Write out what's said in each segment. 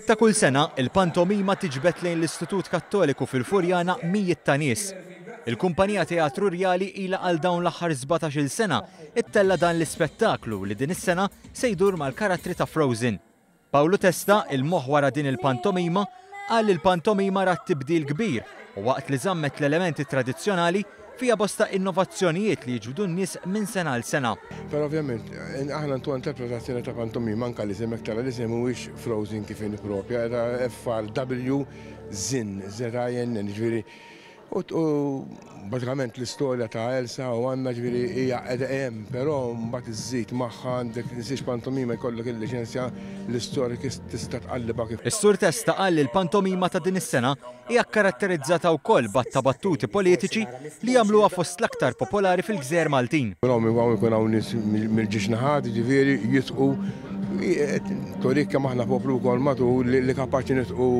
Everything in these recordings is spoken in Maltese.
Ta' kull sena, il-pantomima tiġbed lejn l-Istitut Kattoliku fil-Furjana mijiet ta' nies. Il-Kumpanija Teatru Rjali ilha għal dawn l-aħħar 17-il sena ttella' dan l-ispettaklu li din is-sena se jdur mal-karattri ta' Frozen. Pawlu Testa, il-moħħ wara din il-pantomima, qal li l-pantomima rat tibdil kbir u waqt li żammet l-elementi tradizzjonali, fiha bosta innovazzjonijiet li jiġbdu n-nies minn sena għal sena. Però ovvjament, aħna ntuha interpretazzjoni ta' pantomima anke l-isem jekk tara l-isem mhuwiex Frozen kif inhi propja, qiegħda FRW Zinn, Z-I-N-N, jiġifieri U bażikament l-istorja ta' Elsa u Anna ġifieri hija qiegħda hemm, però mbagħad iżżid magħha għandek tinsiex pantomima jkollok il-liċenzja l-istorja kif tista' tqallibha kif. Is-Sur Testa qal li l-pantomima ta' din is-sena hija kkaratterizzata wkoll b'għadd ta' battuti politiċi li jagħmluha fost l-aktar popolari fil-gżejjer Maltin. Però hawn ikun hawn nies mill-ġiex naħat, jiġifieri jidħqu, turik kemm aħna poplu wkoll matur li kapaċi nidħqu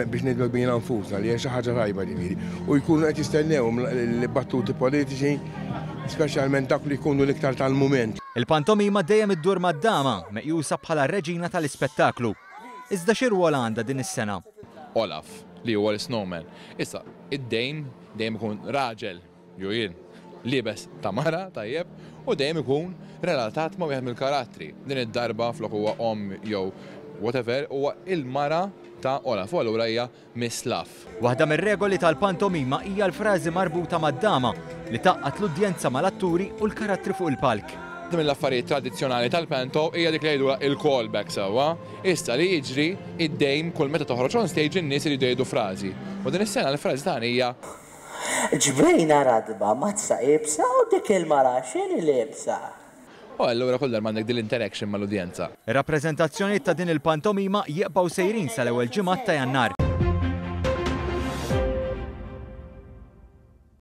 biex ngħidlek bina nfusna li hija xi ħaġa tajba ġifieri. U jkunu qed jistennew l-battuti politiċi, speċjalment dawk li jkunu l-iktar tal-mument. Il-pantomima dejjem iddur mad-dama, meqjusa bħala r-reġina tal-ispettaklu. Iżda xi rwol għandha din is-sena? Olaf, li huwa l-snowman. Issa, id-dame dejjem ikun raġel. Jew jien, liebes ta' mara, tajjeb, u dejjem ikun relatat ma' wieħed mill-karattri. Din id-darba flok huwa omm jew whatever, huwa il-mara ta' Olaf u allura hija Miss Love. Waħda mir-regoli tal-pantomima hija l-frażi marbuta mad-dama li tgħaqqad l-udjenza mal-atturi u l-karattri fuq il-palk. Waħda mill-affarijiet tradizzjonali tal-panto hija dik li jgħidulha il-callback sewwa. Issa li jiġri, id-dame kull meta toħroġ on stage in-nies iridu jgħidu frażi. U din is-sena l-frażi tagħna hija. Ġbejna ratba, mazza iebsa u dik il-mara x'inhi liebsa? U allura kull darba għandek din l-interaction mal-udjenza. Ir-rappreżentazzjonijiet ta' din il-pantomima jibqgħu sejrin sal-ewwel ġimgħat ta' Jannar.